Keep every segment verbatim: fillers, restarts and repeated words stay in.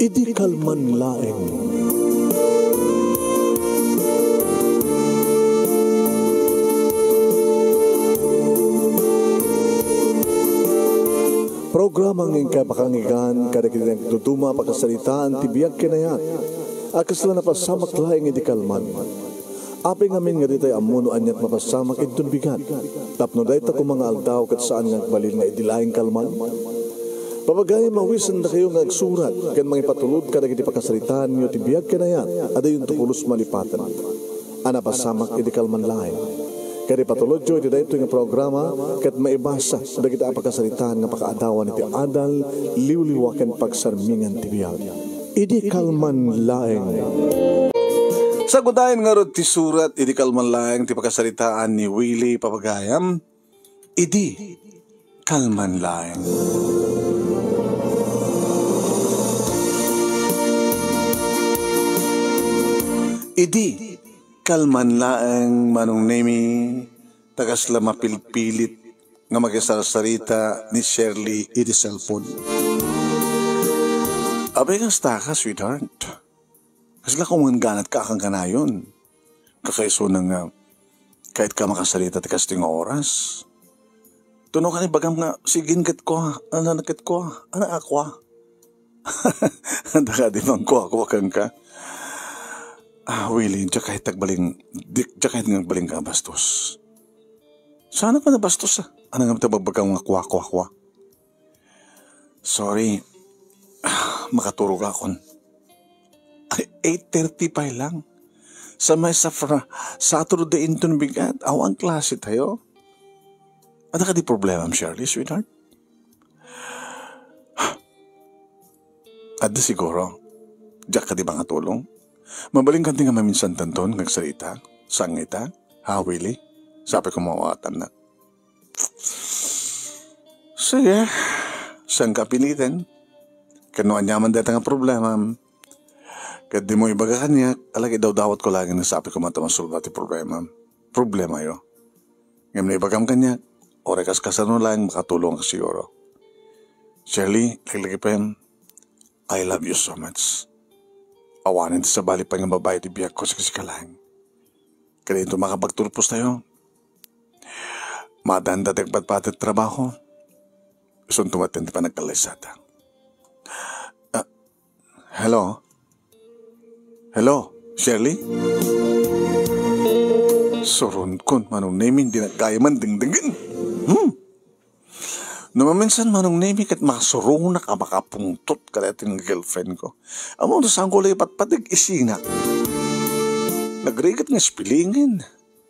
Idi kalman laeng. Programa nga inkay pakanggan kadagiti nagduduma a pakasaritaan ti biag ken ayat a kasla napasamak laeng idi kalman. Apay ngamin nga ditay ammo no aniat mapasamak inton bigat, tapno dayta koma nga aldaw ket saan nga agbalin nga idi laeng kalman? Papagayam, awisendakayo nga agsurat ken mangipatulod kadagiti pakasaritaanyo ti biag ken ayat a dayonto pulos malipaten a napasamak idi kalman laeng. Ket ipatulodyo iti daytoy nga programa ket maibasa dagiti a pakasaritaan nga pakaadawan iti adal, liwliwa ken pagsarmingan ti biag. Idi kalman laeng. Sagudayen ngarud ti surat idi kalman laeng ti pakasaritaan ni Willie Papagayam. Idi kalman laeng. Idi kalman laeng, Manong Nemi, ta kasla mapilpilit nga makisarsarita ni Shirley iti cellphone. Apay kasta ka, sweetheart? Kasla kumangganatka a kangkanayon? Kakaisuna nga, kayat ka makasarita ti kastoy nga oras? Tuno kan ibagam nga, sigin ket kua, ana ket kua, ana a kua? Anta kadi mangkuakua kenka? Ah, Willie, diak kayat agbalin, di, diak kayat nga agbalin ka bastos. Saanak man a bastos, ah. Ania ngem ta bagbagam nga kua, kua, kua? Sorry. Ah, makaturogakon. Ay, eight thirty pay lang. Sa may sa fra-, Saturday inton bigat, awan klase tayo. Ania kadi problemam, Shirley, sweetheart? Adda siguro. Diak kadi mangatulong? Mabalin kadi nga maminsan tanton nga agsarita? Saan nga ita? Ha, Willie? Sapay ko mawawatannak. Sige, saan ka piliten? Ket no aniaman dayta nga problemam, ket dimo ibaga kaniak, ala, idawdawatko laeng nga sapay ko man ta masolba ti problemam. Problemayo. Ngem no ibagam kaniak, uray kas-, kasano laeng makatulongak siguro. Shirley, laglagipem, I love you so much. Awanen ti sabali pay nga babai ti biagko, sika-sika laeng. Ket inton makapagturpos tayo, maadanda ti agpatpati ti trabaho. Isunto met ti panagkallaysata. Ah, hello? Hello, Shirley? Suronkon, Manong Nemi, di nagkaya man dingdingen. Hmm? No maminsan, Manong Nemi, ket masuronak a makapungtot kadaytoy nga girlfriend ko. Ammom no saanko la ipatpateg, isinak. Nagrigat nga spellingen.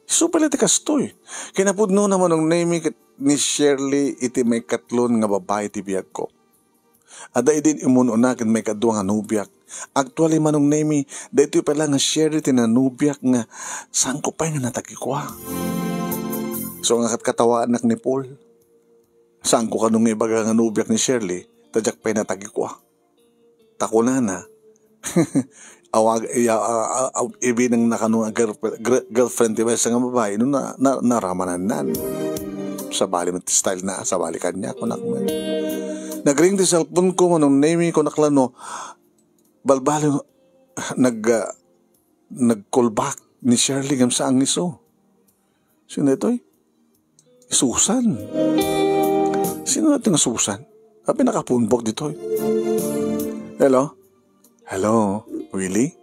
Isu pay la ti kastoy. Kinapudnona, Manong Nemi, ket ni Shirley iti maikatlon nga babai ti biagko. Adda idin immun-una ken maikadua nga nobiak. Actually, Manong Nemi, daytoy pay la nga Shirley ti nanobiak nga saanko pay nga natagikua. So nga ket katawaanak ni Paul. Saanko kano nga ibaga nga nobiak ni Shirley, ta diak pay natagikua. Ta kunana, awag-, iya-, a-, a-, a-, ibinangna kano nga girlfri-, gir-, girlfriend ti maysa nga babai, no na, na, naramanannan. Sabali met ti style na, sabali kaniak, kunak met. Nagring ti cellphone ko, Manong Nemi, kunak la no, balbaliw, nag-, ah, nag-call back ni Shirley ngem saan nga isu. Sino daytoy? Susan. Sino daytoy nga Susan? Apay nakapunbok ditoy? Hello? Hello, Willie?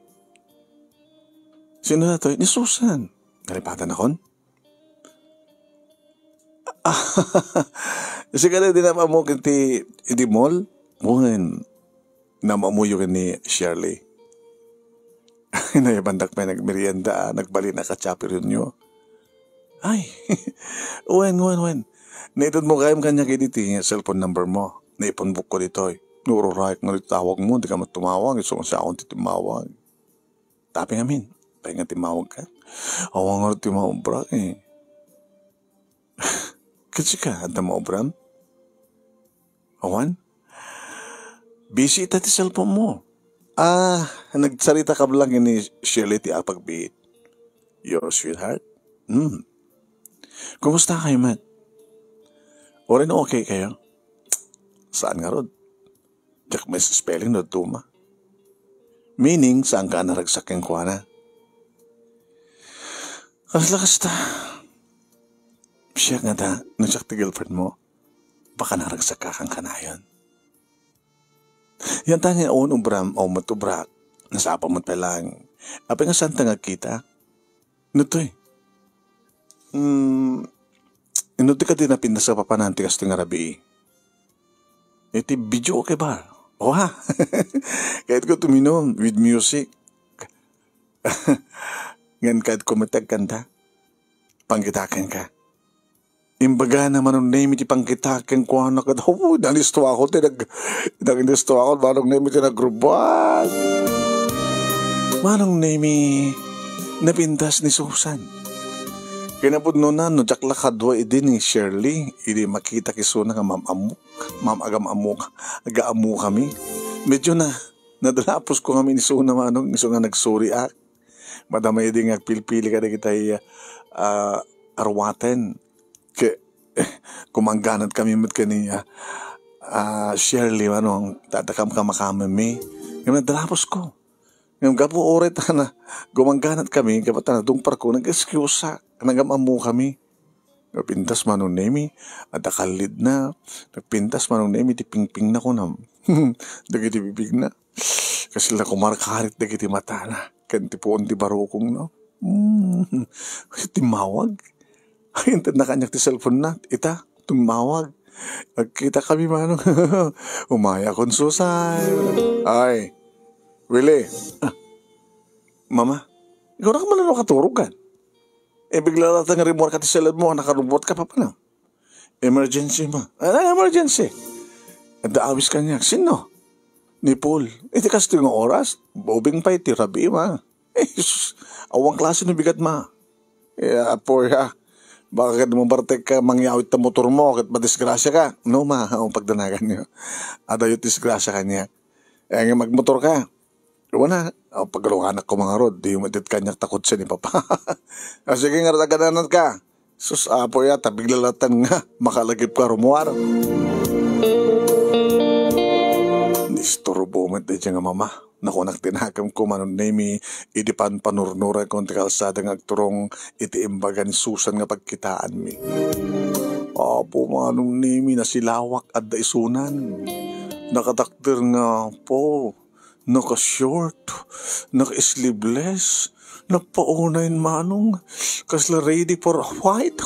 Sino daytoy? Ni Susan. Nalipatanakon? Sika la di naam-ammok iti, iti mall? Wen, naam-ammoyo ken ni Shirley. Nayabandak pay nagmerienda, ah, nagbalinak a Happy Reunion. Ay, wen, wen, wen. Naitedmo gayam kaniak idi ti cellphone number mo. Naipunbokko ditoy. Naururayak nga itawagmo, dika met tumawag, isu nga siakon ti timmawag. Tapno ngamin, apay nga timmawagka? Awan ngarud ti maobrak, eh. Ket sika, adda maobram? Awan? Busy ita ti cellphone mo. Ah, nagsarita ka lang ni Shirley ti apagbiit. Your sweetheart? Hmm. Kumusta kayo, Matt? Uray no okay kayo? Saan ngarud? Diak maisspelling no dadduma. Meaning, saanka a naragsak kenkuana. Kasla kasta. Siak ngata, no siak ti girlfriend mo, baka naragsak ka kan kanayon. Yan ta nga awan ubram, awan met ubra. Nasapa met pay lang. Apay nga saan ta nga agkita? No toy. Hmm, ino ti kadi napintas a papanan ti kastoy nga rabii? Iti video okay ba? Wa. Kayatko tuminom with music. Ngan kayatko met ti agkanta. Pangkitakenka. Imbagana Manong Nemi ti pangkita kenkuana ket, oh, nanistuako ti nag-, nanistuako, Manong Nemi ti nagrubbuat. Manong Nemi, napintas ni Susan. Kinapudnona, no diak la kadua idi ni Shirley, idi makitak isuna nga mam-ammok, mam-agam-ammok, aga-ammokami. Medyo na, nadalaposko ngamin isuna, Manong, isu nga nagsuriak. Madama idi nga agpilpili kadagiti, ah, aruaten. Ke-, gumangganat kami met ken ni, ah, ah, Shirley, Manong, ta adda kamkamakamami. Ngem nadalaposko. Ngem gapu uray ta na, gumangganat kami, gapu ta nadungparko, nag-excusa, nagam-ammokami. Napintas Manong Nemi, adda kallidna, napintas Manong Nemi ti pingpingna kunam. Dagiti bibigna. Kasla kumarkarit dagiti matana, ken ti puon ti barukongna. Hmm. Timmawag. Ay, intedna kaniak ti cellphone-na. Ita, timmawag. Agkitakami, Manong. Umayakon, Susan. Ay, Willie. Ah, Mama, ikaw na ka man ano katurog kan? Eh, bigla la ta nga rimuar ka ti cellphone mo, nakarubot ka pa pala. Emergency, Ma. Ano emergency? Adda awis kaniak. Sino? Ni Paul. Iti kastoy nga oras, ubing pay ti rabii, Ma. Eh, sus, awan klase no bigat, Ma. Ya, apo, ya. Baka ket mabartek ka, mangyawid ta motor mo, ket madisgrasya ka. No, Ma, ang pagdanagan niyo. Adayo ti disgrasya kaniak. Eh, nga magmotor ka. Wala. Aw, paglukanak ko mangarod, di umitit kaniak ta kotse ni Papa. Ah, sige nga, agananan ka. Sus, apo ya, ta bigla latan nga, makalagip ka rumuar. Disturbo met daydiay nga mama. Nakunak ti nakemko, Manong Nemi, idi panpanurnuray kon ti kalsada nga agturong iti imbaga ni Susan nga pagkitaanmi. Apo, Manong Nemi, nasilawak, adda isunan. Nakatakder nga, po, naka-short, naka-sleeveless, napaunay, Manong, kasla ready for a fight.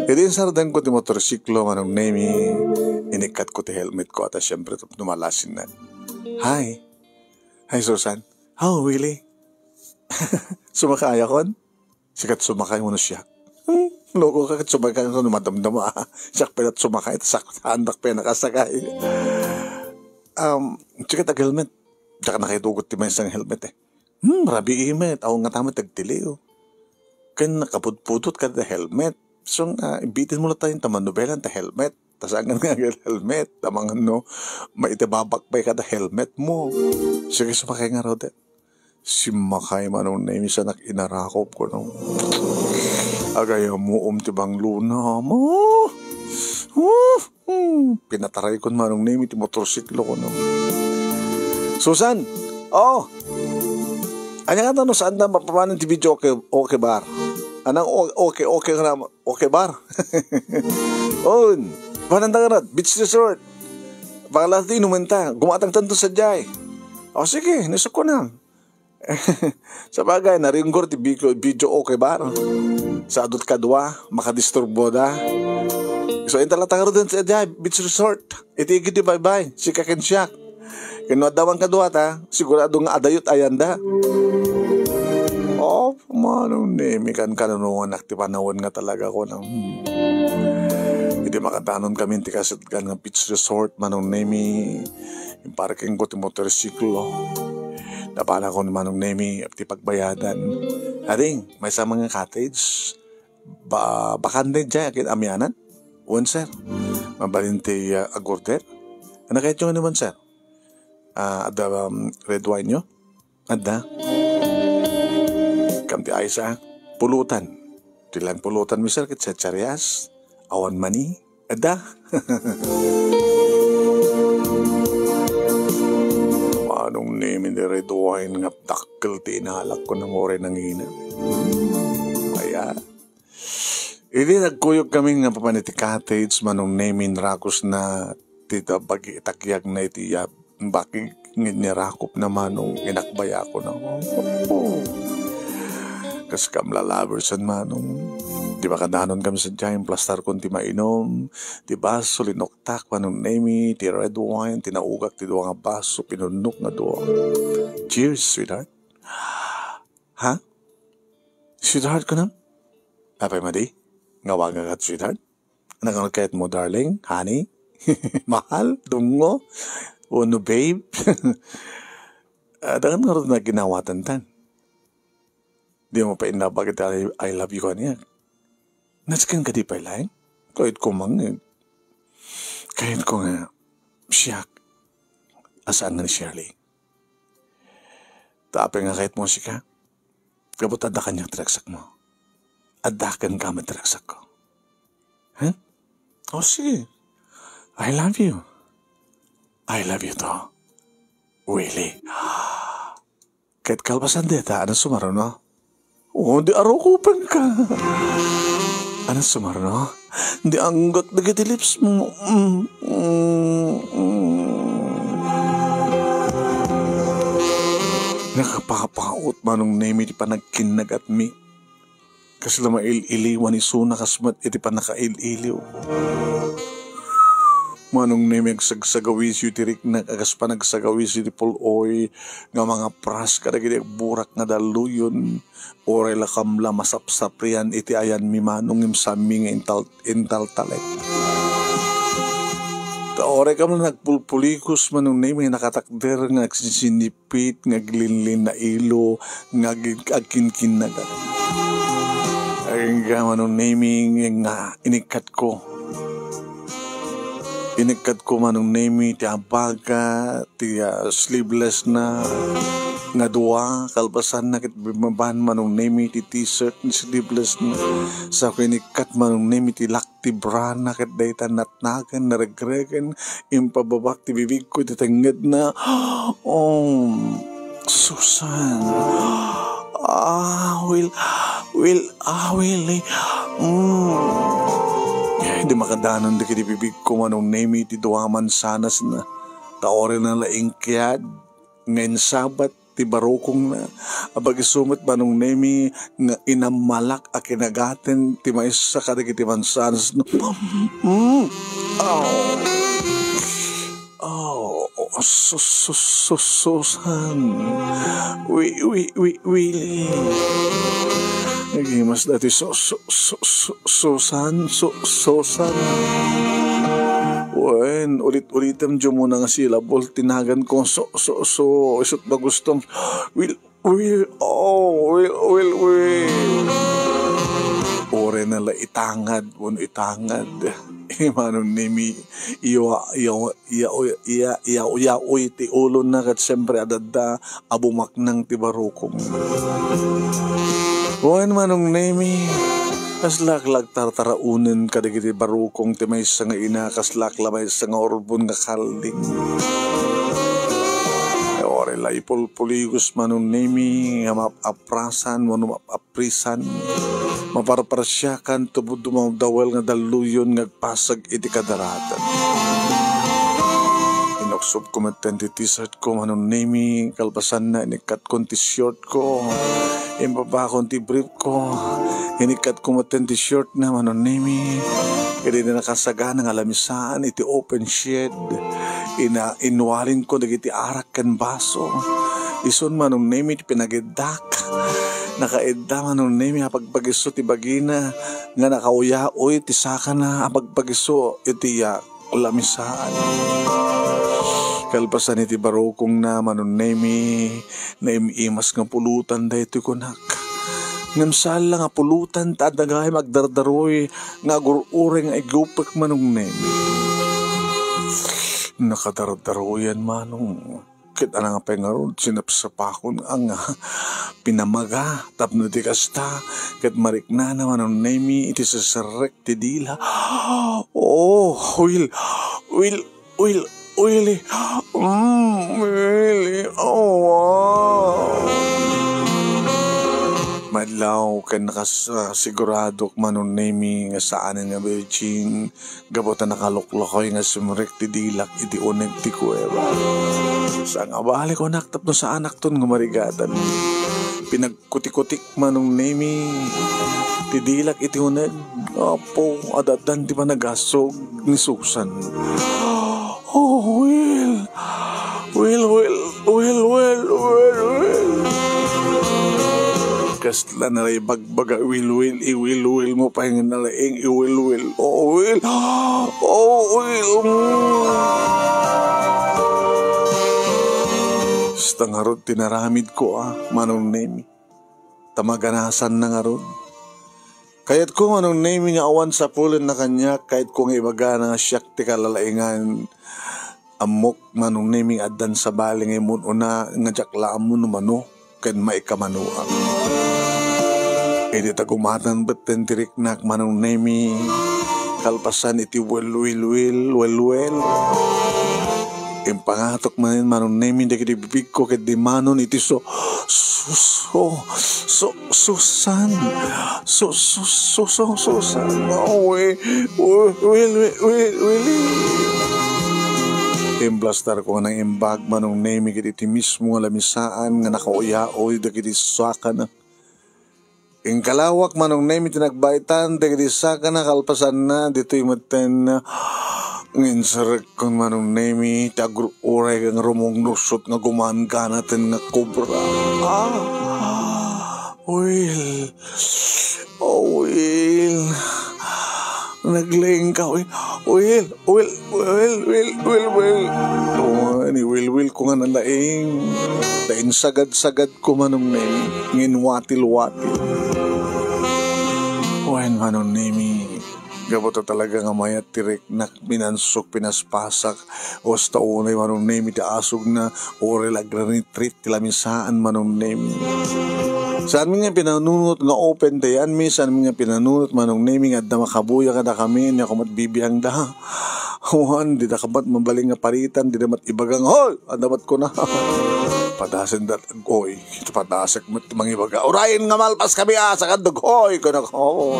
Idi insardenko ti motorsiklo, Manong Nemi, inikkatko ti helmet ko, ta siyempre, tapno malasinnan. Hi. Hi, Susan. How, Willie? Sumakayakon? Sikat sumakay wenno siak? Hmm, loko ka ket sumakay wenno madamdama. Siak pay la't sumakay, ta saandak pay nakasakay. Um, sikat ag-helmet. Diak nakaitugot ti maysa nga helmet eh. Hmm, rabii met. Awan ngata met agtiliw. Ken nakapudpudot kada helmet. So nga, bitin mo latta ta manobelan ta helmet. Ta saan nga helmet. Ta mangan no, maitibabak pay kada helmet mo. Sige, sumakay ngaruden. Simmakay, Manong Nemi, sanak inarakop, kuno. Agayam mo, um, ti banglona, ama. Uh, hmm. Pinataraykon, Manong Nemi, ti motorsiklo, kuno. Susan! Oh! Ania ngata no saan ta mapapanen ti video okay, okay bar? Anang o-, okay, okay nga na, okay bar? On! Panan ta nga na, beach resort. Bakla ti inumenta. Gumatang tanto sadiay. O sige, nisukko na. Sabagay, naringgor ti video, video okay bar. Sa adut kadua, makadisturbo da. So, inta la tangaruden sa dia, beach resort. Iti igid ti baybay, sika ken siak. Ken no adda man kadua ta, sigurado nga adayot ayanda. Oh, Manong Nemi, kan kanunonganak ti panawen nga talaga ko nang, hmm. Iti makadanon kami ti kasetgan nga beach resort, Manong Nemi. Imparking ko ti motorsiklo. Napalako ni Manong Nemi ti pagbayadan. Ading, maysa nga cottage. Ba, bakante diay, akin amianan? Wen, sir. Mabalin ti, ah, ag-order? Ano kayo yung ano man, sir? Ah, adda, um, red wine nyo? Adda. Kam ti aysa, pulutan. Ti lang pulutan mi, sir, ket setsarias. Awan mani. Adda. Manong Nemi, ti red wine nga dakkel ti inalak ko, no, uray nangina. Aya. Idi nagkuyogkami nga mapan iti cottage, Manong Nemi, inrakosna ti ta-, bagi-, takyagna iti ya-, bakig, ngem nirakopna, Manong, inakbayakon. Kas kam lalabersan, Manong. Di makadanonkami sadiay, implastarkon ti mainum, ti baso, linuktak, Manong Nemi, ti red wine, tinaugak ti dua nga baso, pinunnok nga dua. Cheers, sweetheart. Ha? Sweetheart ko na? Apay madi? Nga awaganka sweetheart? Ano nga kayatmo, darling? Honey? Mahal? Dungo? Uno, babe? Ah, dakan nga rin na ginawatantan. Di mo pa inabag iti I, I love you ko niya. Nasken ka di pay laeng? Kayat ko mangngeg. Kayat ko nga, siak, a saan nga ni Shirley. Ta apay nga kayat mo sika? Gapu ta adda kaniak ti ragsakmo. Adda kenka met ti ragsakko. Huh? O, sige. I love you. I love you too, Willie. Ket kalpasan dayta, ano sumaruno? O, di arukopenka. Ano sumaruno? Di anggot dagiti lips mo. Mm, mm, mm. Nakapapaut, Manong Nemi, ti panagkinnagatmi. Kasla mail-iliwan isuna kas met iti pannakail-iliw. Manong Nemi, agsagsagawisyo ti riknak a kas panagsagawisyo ti pul-oy nga mangapras kadagiti agburak nga dalluyon. Uray la kam la masapsaprian iti ayanmi, Manong, ngem saanmi nga intal-, intaltalek. Ta uray kam la nagpulpulikos, Manong Nemi, nakatakder nga agsinsinip pit nga aglinlinnailo nga ag-, agkinkinnagat. Agingga, Manong Nemi, nga inikkatko. Inikkatko, Manong Nemi, ti abaga, ti, ah, sleeveless na nga dua, kalpasanna ket bimmaban, Manong Nemi, ti t-shirt nga sleeveless na. Sa ko inikkat, Manong Nemi, ti lak ti brana ket dayta natnaken, naregreken, impababak ti bibigko iti tengngedna. Oh, Susan. Ah, Will, Will, ah, Will, eh. Mm. Eh, di makadanon dagiti bibigko, Manong Nemi, ti dua mansanasna. Ta uray na la inkiad nga insabat ti barukongna. Abagiso met, Manong Nemi, nga inammalak a kinagaten ti maysa kadagiti mansanas. Mm. Oh. Oh, su-, su-, su-, Susan. Wi-, wi-, wi-, Willie. Nagimas dati su-, su-, su-, su-, Susan, su-, Susan. Wen, ulit-ulitem dayta muna nga syllable ti naganko. Su-, su-, su-, isut' ta gustom. Will, Will, oh, Will, Will, Will. Uray na la itangad, wenno itangad. Manong Nemi, iya, iya, iya, iya, iya, iya, iya, uy, ti ulona ket siempre adda a bumaknang ti barukong. Wen, Manong Nemi, kaslak la agtartaraonen kadagiti barukong ti maysa nga ina, kaslak la maysa nga urbon nga kalding. Uray la ipulpuligos, Manong Nemi, nga map-aprasan wenno map-aprisan, maparparsiakan, tubod dumawdawel nga dalluyon nga agpasag iti kadaratan. Inuksobko metten ti t-shirt ko, Manong Nemi, kalpasanna, inikkatkon ti short ko, imbabakon ti brief ko, inikkatko metten ti short na, Manong Nemi. Ket idi nakasagana nga lamisaan iti open shed, ina-, inwalinko dagiti arak ken baso. Isun, Manong Nemi, ti pinagiddak. Nakaidda, Manong Nemi, a pagpagiso ti bagina nga nakauyaoy ti sakana a pagpagiso iti, ah, lamisaan. Kalpasan iti barukongna, Manong Nemi, naim-imas nga pulutan daytoy kunak. Ngem saan la nga pulutan ta adda gayam agdardaruy nga agur-uray nga igupek, Manong Nemi. Nakadardaruyan, Manong. Ket ania nga pay ngarud, sinapsapakon nga pinamaga tapno di kasta, ket mariknana, Manong Nemi, iti seserrek ti dila. Oh, Will, Will, Will, Willie. Mm, Willie. Oh, wow. Madlaw ken nakas-, ah, siguradok, Manong Nemi, nga saanen nga virgin, gapu ta nakaluklokoy nga simrek ti dilak iti uneg ti kuweba. Sangabali kunak tapno saanakton nga marigatan. Pinagkutikutik, Manong Nemi, ti dilak iti uneg. Apo, addan ti panagasog ni Susan. Oh, Will! Will, Will, Will, Will, Will, Will. Kasla naraybagbaga, Will, Will, iwil, Will mo pay nga nalaing, iwil, Will. Oh, Will. Oh, Will. Basta ngarud ti naramidko, ah, Manong Nemi. Ta maganasanna ngarud. Kayatko, Manong Nemi, nga awan sapulenna kaniak, kayatko nga ibagana nga siak ti kalalaingan. Ammok, Manong Nemi, nga addan sabali nga immun-una nga diak la ammo no mano ken maikamanoak. Idi ta gumatan betten ti riknak, Manong Nemi, kalpasan iti wel, wel, wel, wel, wel. Impangatok manen, Manong Nemi, dagiti bibigko ket dimanon iti so-, so-, so-, so-, Susan. So-, so-, so-, so-, Susan. Oh, we-, we-, wel, wel, wel, wel. Implastarko nga nangimbag, Manong Nemi, ket iti mismo nga lamisaan nga nakauyaoy dagiti sakana. Inkalawak, Manong Nemi, ti nagbaitan dagiti sakana, kalpasanna, ditoy metten nga inserrekkon, Manong Nemi, ti agruray nga rumungnursot nga gumangganaten nga kobra. Ah! Will. Oh, Will. Naglaing ka, Will. Will, Will, Will, Will, Will, Will. Oh, ni Will, Will ko nga nalaing. Ta insagad-sagad ko, Manong Nemi, ngin watil-watil. Wen, Manong Nemi, gapu ta talaga nga mayat ti riknak, minansok, pinaspasak, o basta unay, Manong Nemi, ti asugna, uray la agranitrit ti lamisaan, Manong Nemi. Saanmi nga pinanunot nga open dayanmi, saanmi nga pinanunot, Manong Nemi, nga adda makabuya kadakami, ania ko met bibiangda. Wen, dida ka met mabalin nga paritan, dida met ibaga nga, "Hoy, adda met kuna." Padasen dat, oy, ket padasek met mangibaga, "Urayen nga malpas kami, a, saka dughoy," kunak. Oh.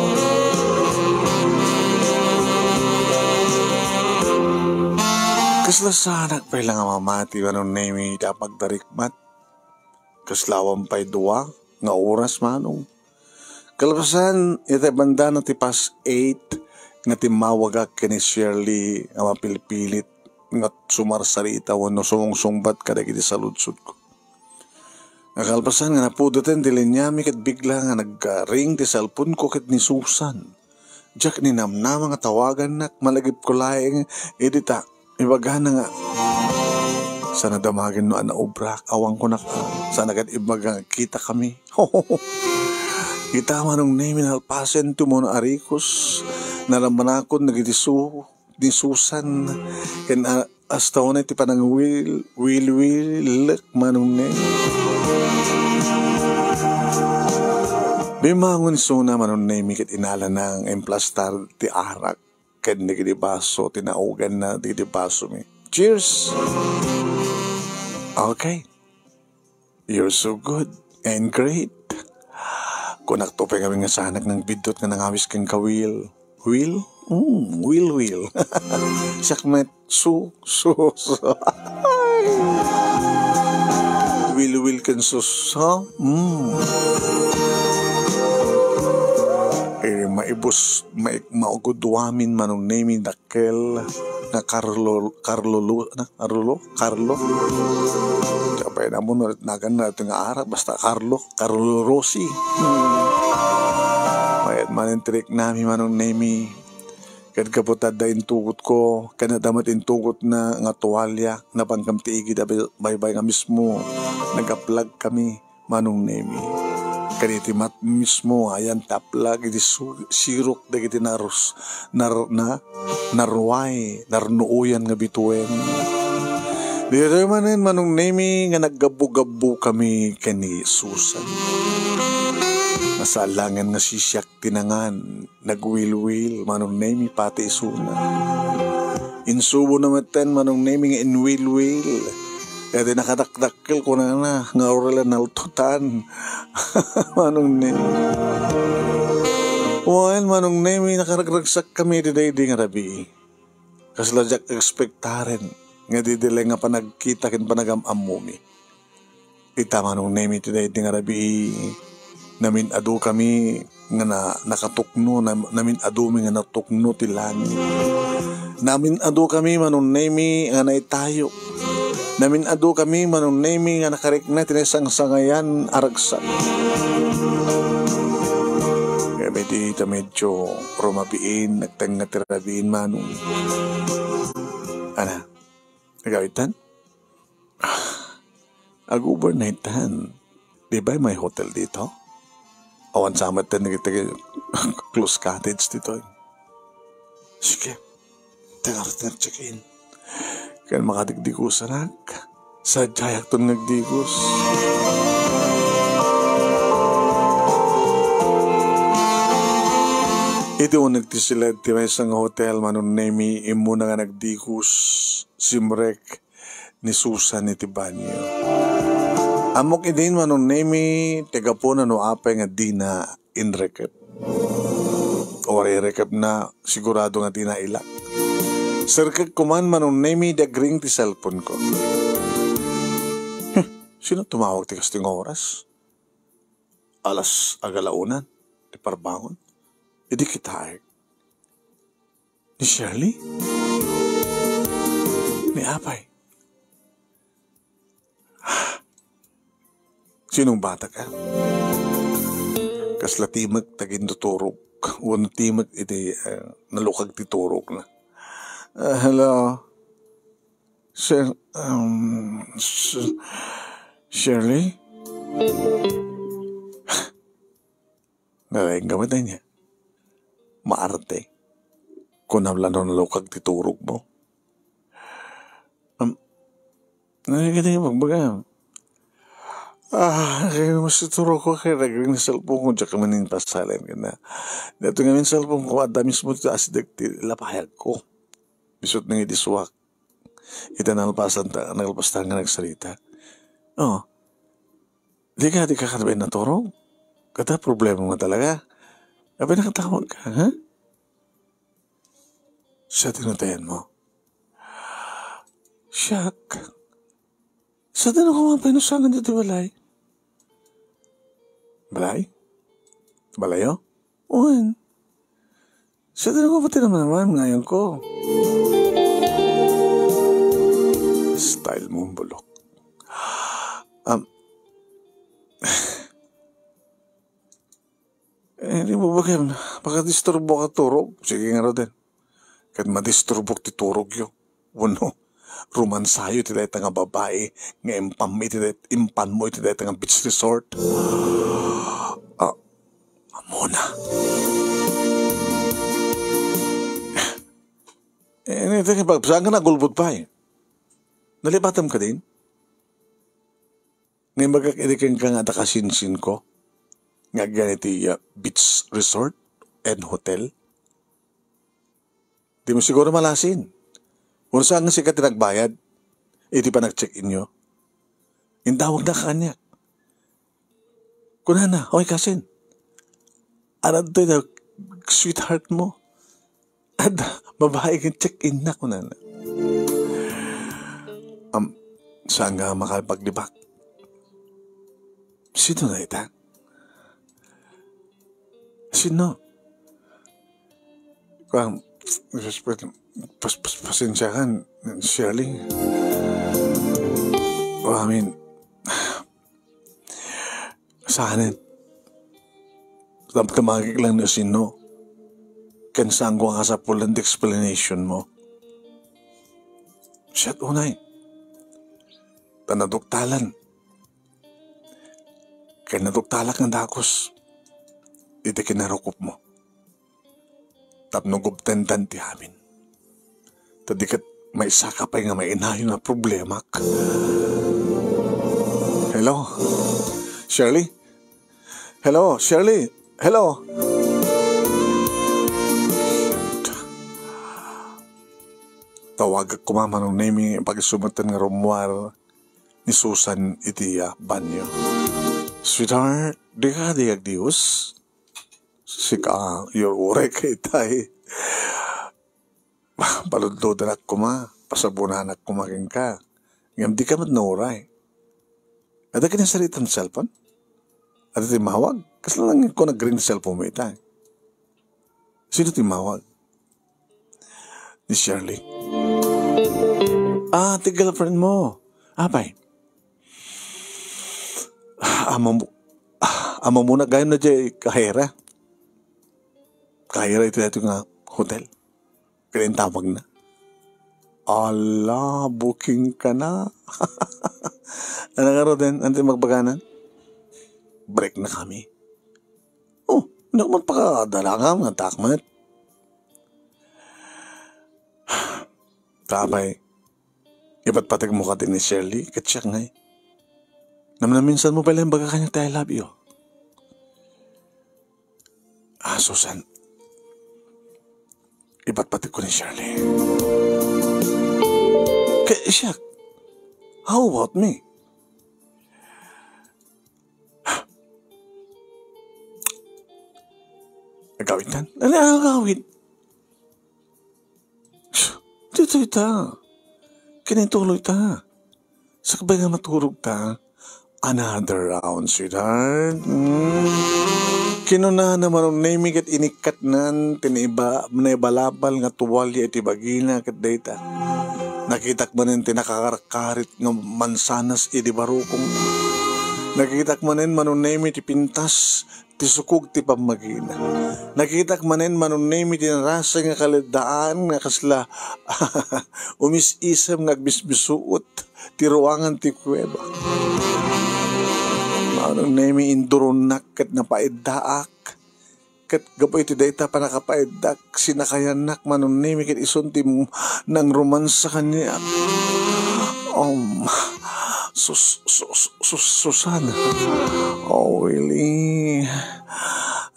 Kasla saanak pay la nga mamati, Manong Nemi, iti pagdarikmat. Kasla awan pay dua nga oras, Manong. Kalpasan, iti bandana ti past eight nga timmawagak ken ni Shirley nga mapilpilit nga sumarsarita wenno sumungsungbat kadagiti saludsodko. Nga kalpasan nga napudeten ti liniami ket bigla nga nagring ti cellphone-ko ket ni Susan. Diak ninamnama nga tawagannak, malagipko laeng idi ta ibagana nga, "Saan a damagen no adda naubrak, awan kunak, a." Saan a ket ibaga nga kitakami. Ita, Manong Nemi, nalpasen ti umuna a rikos, narammanakon dagiti su-, ni Susan, ken a-, Asta unay ti panangwil-, wilwilek, Manong Nemi. Bimmangon isuna, Manong Nemi, ket inalana nga implastar ti arak ken dagiti baso, tinaoganna dagiti basomi. Cheers! Okay. You're so good and great. Kunakto pay ngamin nga saanak nangbiddut nga nangawis kenka, Will. Will? Mm, Will, Will. Siak met, su, su, su. Will, Will ken sus, ha? Mm. Eh, maibus, mai-, mauguduamin, Manong Nemi, dak-, kel nga Carlo, Carlo Lu-, na, Carlo? Carlo? Apay na mo, nagan na ito nga arak, basta Carlo, Carlo Rossi. Hmm. Mayat man intrik nami, Manong Nemi. Ket gapu ta adda intugot ko, ken adda met intugot na nga tuwalya, napan kam ti igid a bay-, baybay nga mismo, nagaplag kami. Manong Nemi. Kaditi met mismo, ayan, taplag iti su-, sirok dagiti narus-, nar-, na, naruay, narnuoyan nga bituen. Ditoy manen, Manong Nemi, nga naggabbo-gabbo kami ken ni Susan. Nasalangen nga sisiak ti nangan, nagwilwil, Manong Nemi, pati isuna. Insubona metten Manong Nemi nga inwilwil. Iti nakadakdakkel, kunana, nga aurel a naltutan. Manong Nemi. Wen, Manong Nemi, nakaragragsakkami iti daydi nga rabii. Kasla diak ekspektaren nga didi laeng nga panagkita ken panagam-ammomi. Ita, Manong Nemi, ti daydi nga rabii, namin-adukami nga na-, nakatukno, nam-, namin-adumi nga natukno ti langit. Namin-adukami, Manong Nemi, nga naitayo. Namin-adukami, Manong Nemi, nga nakarikna ti naisangsangayan a ragsak. Kami di ta medyo rumabiin, nagtengnga ti rabiin, Manong. Ana, nagawitan? Ag-overnight-tan. Di ba may hotel dito? Awan sa met ten dagiti close cottage ditoy. Sige. Tenga ti check-in. Ken makadikdikusanak. Sadiayakton nga agdikus. Iti uneg ti siled ti maysa nga hotel, Manong Nemi, immuna nga nagdikus, simrek, ni Susan iti banio. Ammok idin, Manong Nemi, ti gapuna no apay nga dina inrekep. O, irekepna, sigurado nga dina ilak. Serkek koman, Manong Nemi, di agring ti cellphone ko. Huh, sino tumawag ti kasting oras? Alas agalaonan ti parbangon. Idi kitaek. Ni Shirley? Ni apay? Sinong bata ka? Kasla timek ta gintuturog. Wenno timek iti, eh, nalukag ti turogna. Ah, hello? Sir, um, Sir, Shirley? Nalaing ka met ania? Maarte. Kunam la no nalukag ti turogmo. Um, nalaing ka ti pagbaga. Ah, kay mas turog ko kay nagring cellphone ko, diak man inpasalin ka na. Dito ngamin cellphone ko, adda mismo ti asideg ti lapayag ko. Bisut nang idisuak. Ita nalpasan ta, nalpastan nga nagsarita. Oh. Di ka, di ka katabi naturog? Kada problema mo talaga. Abi nakatawag ka, ha? Siya tinatayan mo. Siak. Sa tanong ko nga painusangan dito balay. Balay? Balayo? Uwan. Sa tanong ko pati naman naman, ngayon ko. Style mo, bulok. Um, eh, di mo ba kayo, makadisturbo ka turog? Sige nga, Roden. Ket madisturbok ti turogyo. Wenno, rumansayo ti dayta nga babai nga impanmi ti day-, impanmo iti dayta nga beach resort. Ah, amona. Eh, iti pag-, saan ka nagulbod pay? Nalipatam ka din? Nga imbagak idi kenka nga adda kasinsinko nga agyan iti, ah, beach resort and hotel? Di mo siguro malasin. Wenno saan nga sika ti nagbayad iti panag-check-inyo? Indawagna kaniak. Kunana, "Oy, kasin, adda ditoy da sweetheart mo. Adda babai nga check-in na," kunana. Am, saan nga makapagdibak? Sino na ita? Sino? Kuan, pas-, pas-, pasensya ka, Shirley. Well, I mean, saanen. Damdamagik lang no sino. Ken saan ko nga kasapulan ti explanation mo. Siak unay. Ta naduktalan. Ken naduktalak nga dagus iti kinarukopmo. Tapno gubtendan ti amin. Ta di ket maisaka pay nga mainayon a problemak. Hello? Shirley? Hello, Shirley? Hello? Tawagak koma, Manong Nemi, pag-isu metten nga rummuar ni Susan iti, ah, banyo. "Sweetheart, dika, di agdius? Sika, your uray kaytay." Paludlodanak koma, pasabonanak koma kenka. Ngem dika met nauray. Adda kadi nasaritam ti cellphone? Adda timmawag? Kasla lang ko nag-ring ti cellphone mo ita. Sino timmawag? Ni Shirley. "Ah, ti girlfriend mo. Apay?" "Amam-, amamuna gayam na di kahera. Kahera iti daytoy nga hotel." Kadi intawagna. "Ala, booking ka na." "Ano nga ruden? Ano ti magbaganan?" "Break na kami." "Oh, ano man pakadalangam nga takmat?" "Tapay, ipatpateg mo kadi ni Shirley, ket siak ngay. Namnaminsan mo pay la imbaga kaniak ti I love you." "Ah, Susan, ipatpateg ko ni Shirley." "Kay siak, how about me?" "Agawitan?" "Ano, ano agawid?" "Ditoy ta. Kinituloy ta. Sakbay nga maturog ta." "Another round, sweetheart." Mm. Kinunana Manong Nemi ket inikkatnan ti naiba-, naibalabal nga tuwalya iti bagina ket dayta. Nakitak manen ti nakakarkarit nga mansanas idi barukong. Nakitak manen Manong Nemi ti pintas ti sukog ti pammagina. Nakitak manen Manong Nemi ti narasay nga kaleddaan nga kasla umis-isem nga agbisbisuot ti ruangan ti kuweba. Manong Nemi, induronnak ket napaiddaak. Ket gapu iti dayta pannakapaiddak, sinakayannak Manong Nemi ket isun ti m-, nangrumansa kaniak. Um, Sus-, Sus-, Sus-, Susana. Oh, Willie.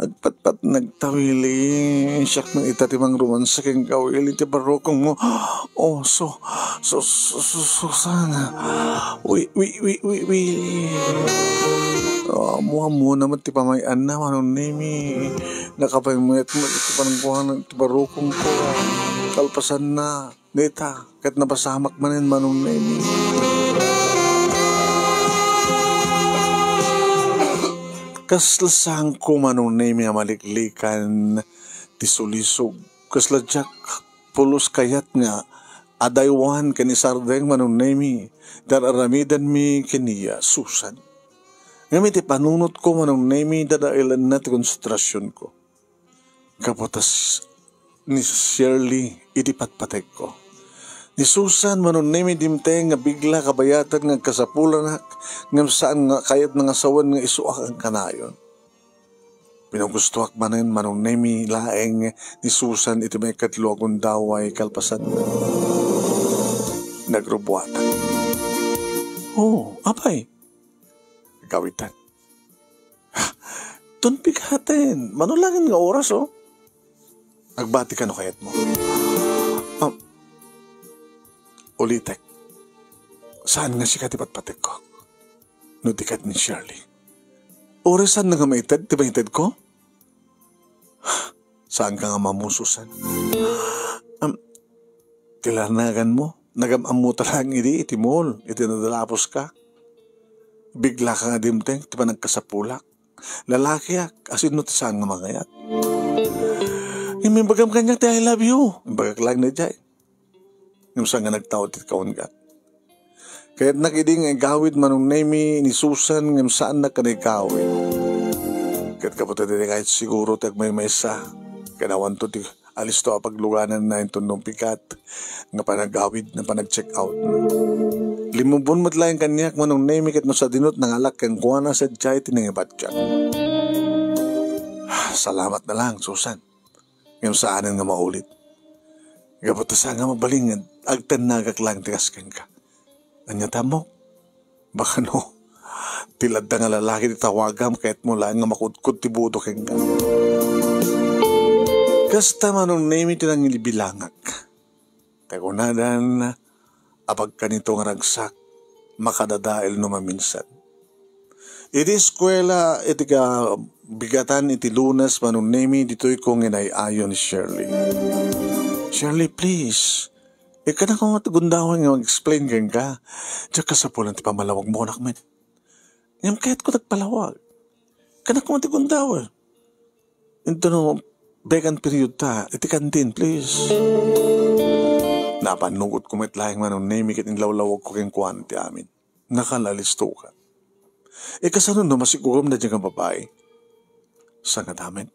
Agpatpatnag ta, Willie. Siak man ita ti mangrumansa kenka, Willie, ti barukong mo. Oh, so, so, so, so, Susana. Wi-, wi-, wi-, wi-, Willie. Oh, ammo-ammona met ti pamay-anna, Manong Nemi. Nakapaymayat met iti panangkuana iti barukong ko. Kalpasanna, dayta, ket napasamak manen, Manong Nemi. Kasla saanko, Manong Nemi, a maliklikan ti sulisog. Kasla diak pulos kayat nga adaywan ken isardeng, Manong Nemi, ti ar-aramidanmi ken ni Susan. Ngem iti panunotko, Manong Nemi, dadaelenna ti konsentrasionko. Gapu ta s-, ni Shirley idi patpategko. Ni Susan, Manong Nemi, dimteng nga bigla kabayatan nga agkasapulanak, ngem saan nga kayatna nga sawen nga isuak a kanayon. Pinagustoak manen, Manong Nemi, laeng ni Susan iti maikatlo a gundaway kalpasan. Nagrubuatak. Oh, apay? Gawitan. Ton pigaten, mano laeng nga oras, oh? Agbati ka no kayatmo. Um, ulitek, saan nga sika ti patpategko? No di ket ni Shirley. Oras saan nga maited ti maitedko? Saan ka nga mamususan? Um, ti lanagan mo, nagam-ammo ta laeng idi iti mall, iti nadalapos ka. Bigla ka nga dimteng, ti panagkasapulak. Lalakiak, asin no ti saan nga mangayat. Imbagam kaniak ti I love you. Imbagak laeng daydiay. Ngem saan nga nagtaud ti kaunggat. Kayatnak idi nga igawid Manong Nemi ni Susan ngem saannak nga igawid. Ket gapu ta daydiay kayat siguro ti agmaymaysa. Kanawanto ti alisto a paglugananna inton dumpikat nga panagawid na panag-check out. Limmubon met laeng kaniak Manong Nemi ket no sadino ti nangalak kenkuana sadiay ti nangibatiak. Salamat na lang, Susan. Ngem saanen nga maulit. Gapu ta saan nga mabalin nga agtennagak laeng ti kas kenka. Ania ti ammok? Baka no, ti ladda nga lalaki ti tawagam, kayatmo laeng nga makudkod ti buto kenka. Kasta Manong Nemi ti nangibilangak. Kakunadan, apagkanito nga ragsak, makadadael no maminsan. Iti eskuela, iti kabigatan iti Lunes, Manong Nemi, ditoy ko nga inay-ayo ni Shirley. "Shirley, please. Ikkanako nga ti gundawen nga mag-explain kenka. Diak kasapulan ti pamalawagmo, anak met. Ngem kayatko ti agpalawag. Ikkanako nga ti gundawen. Intono, vacant period ta, iti kantin, please." Napannugotko met laeng, Manong Nemi, ket inlawlawagko kenkuana ti amin. Nakalalistoka. Ikasano no masigugom daydiay nga babai? Sangadamet.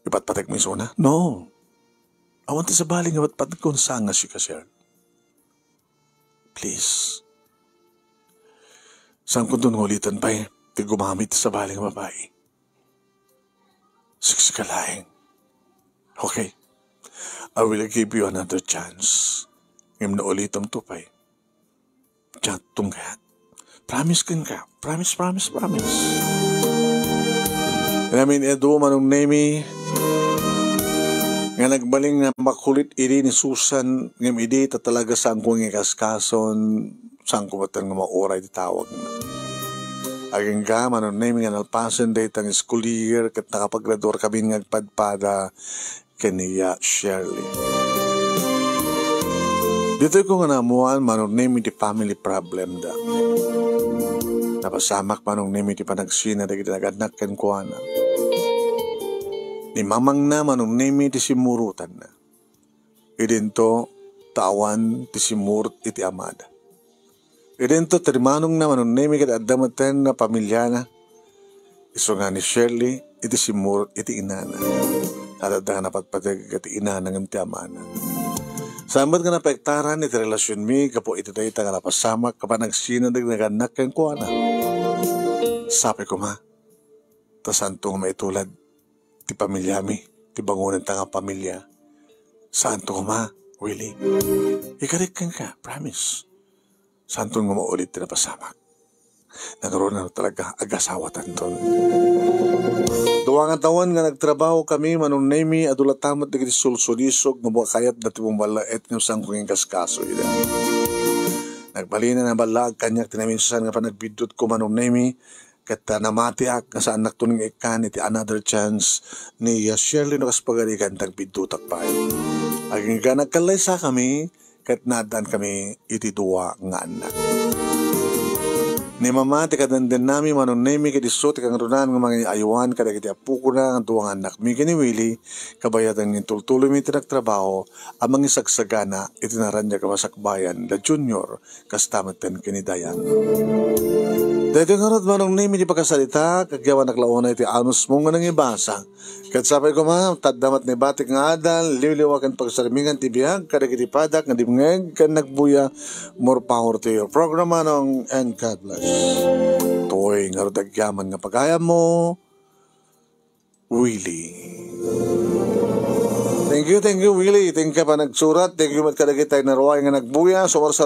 Ipatpategmo isuna? No. Awan ti sabali nga patpategko saan nga sika, sir. Please. Saankonto nga ulitan pay ti gumamit ti sabali nga babai. Siksika laeng. Okay. I will give you another chance. Ngem no ulitamto pay, chat-tong kayat. Promise kenka. Promise, promise, promise. Amin adu, Manong Nemi, nga nagbalin nga makulit idi ni Susan, ngem idi ta talaga saanko nga ikaskason, saanko met nga mauray ti tawagna. Agingga, Manong Nemi, nga nalpasen dayta nga school year ket nakapagraduar kami nga agpadpada ken ni Shirley. Ditoy ko nga naammoan, Manong Nemi, ti family problem da. Napasamak, Manong Nemi, ti panagsina dagiti nagannak kenkuana. Ni mamangna, Manong Nemi, ti simmurotanna. Idinto, ta awan ti simmurot iti amada. Idinto ti rimanongna, Manong Nemi, ket adda metten a pamiliana. Isu nga ni Shirley, iti simmurot iti inana. At adda nga napatpateg iti inana ngem ti amana. Saan met nga napaektaran iti relasionmi gapu iti dayta nga napasamak a panagsina dagiti nagannak kenkuana. Sapay koma, ta saanto nga maitulad ti pamiliami, ti bangonenta nga pamilia. Saanto koma, Willie. Ikarik kenka, promise. Saanton nga maulit ti napasamak. Nangruna no talaga agasawatanton. Dua nga tawen nga nagtrabaho kami, Manong Nemi, adu latta met dagiti sulsulisog nga buakayatda ti bumballaet ngem saanko nga inkaskaso ida. Nagbalin a naballaag kaniak ti naminsan nga panagbiddutko, Manong Nemi, ket ta namatiak nga saannakton nga ikkan iti another chance ni Shirley no kas pagarigan ti agbiddutak pay. Agingga nagkallaysakami, ket naaddaankami iti dua nga annak. Ni Mama ti kadendennami, Manong Nemi, ket isu ti kangrunaan nga mangay-aywan kadagiti appokona nga dua nga annakmi ken ni Willie, kabayatan nga intultuloymi ti nagtrabaho a mangisagsagana iti naraniag a masakbayan da Junior, kasta metten ken ni Dayan. Daytoy ngarud, Manong Nemi, ti pakasaritak, agyawanak la unay ti anusmo nga nangibasa. Ket sapay koma, ta adda met naibatik nga adal, liwliwa ken pagsarmingan ti biag kadagiti padak nga dimngeg ken nagbuya. More power to your program, Manong, and God bless. Toy ngarud agyaman nga pagayammo, Willie. Thank you, thank you, Willie. Thank you pa nagsurat. Thank you met kadagiti naruay nga nagbuya. Sumarsa